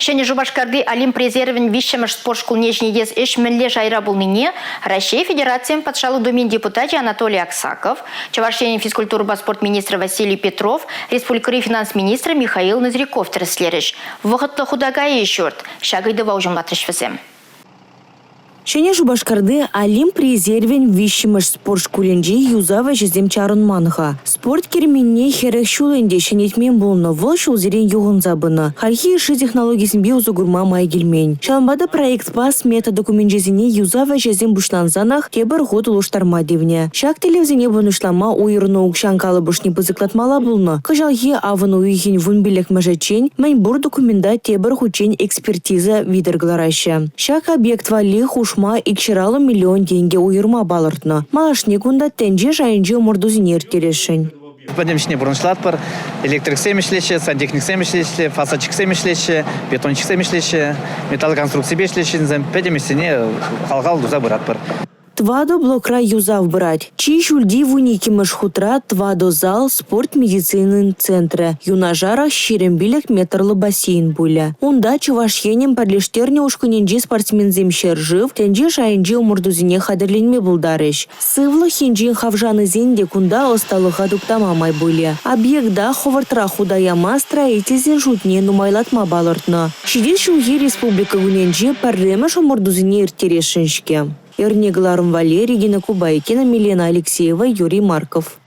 Ҫӗнӗ Шупашкарти Олимп резервӗн виҫҫӗмӗш спорт шкулне ҫӗнетес ӗҫ мӗнле шайра пулнине Раҫҫей Федерацийӗн Патшалӑх Думин депутачӗ Анатолий Аксаков, Чӑваш Енӗн физкультурӑпа спорт министрӗ Василий Петров, республикӑри финанс министрӗ Михаил Ноздряков тӗрӗслерӗҫ. Вӑхӑтлӑ хута кайӗ ҫурт. Ҫак ыйтӑва уҫӑмлатрӗҫ вӗсем. Ҫӗнӗ Шупашкарти Олимп резервӗн виҫҫӗмӗш спорт шкулӗнче юсав ӗҫӗсем чарӑнман-ха. Спорт керменне 40 ҫул ӗнтӗ ҫӗнетмен пулнӑ, вӑл ҫулсерен юхӑнса пынӑ. Хальхи йышши технологисемпе усӑ курма май килмен. Ҫавӑнпа та проектпа смета докуменчӗсене юсав ӗҫӗсем пуҫлансанах тепӗр хут улӑштарма тивнӗ. Ҫак тӗллевсене пурнӑҫлама уйӑрнӑ укҫан калӑпӑшне пысӑклатмалла пулнӑ. Кӑҫалхи авӑн уйӑхӗн 15-мӗшӗччен мӗн пур документа тепӗр хутчен экспертиза витӗр кӑлараҫҫӗ. Ҫак объект валли хушма 250 миллион тенкӗ уйӑрма палӑртнӑ. Малашне кунта тӗнче шайӗнчи ӑмӑртусене ирттересшӗн. Пӗтӗм ӗҫне пурнӑҫлатпӑр. Электриксем ӗҫлеҫҫӗ, сантехниксем ӗҫлеҫҫӗ, фасадчиксем ӗҫлеҫҫӗ, бетонщиксем ӗҫлеҫҫӗ, металлоконструкципе ӗҫлеҫҫӗ ҫынсем. Пӗтӗм ӗҫсене хал-хал туса пыратпӑр. Тӑватӑ блокра юсав пырать. Чи ҫӳлти 12-мӗш хутра тӑватӑ зал, спорт медицинин центрӗ, юнашарах 25 метрлӑ бассейн пулӗ. Унта Чӑваш Енӗн пӗрлештернӗ ушкӑнӗнчи спортсменсем ҫӗршыв, тӗнче шайӗнчи ӑмӑртусене хатӗрленме пултарӗҫ. Сывлӑх енчен хавшанисен те кунта ӑсталӑха туптама май пулӗ. Объекта хӑвӑртрах хута яма строительсен шутне нумайлатма палӑртнӑ. Ҫитес ҫулхи Республика кунӗнче пӗрремӗш ӑмӑртусене ирттересшӗн-ҫке. Эрне кӑларӑм валли Регина Кубайкина, Милена Алексеева, Юрий Марков.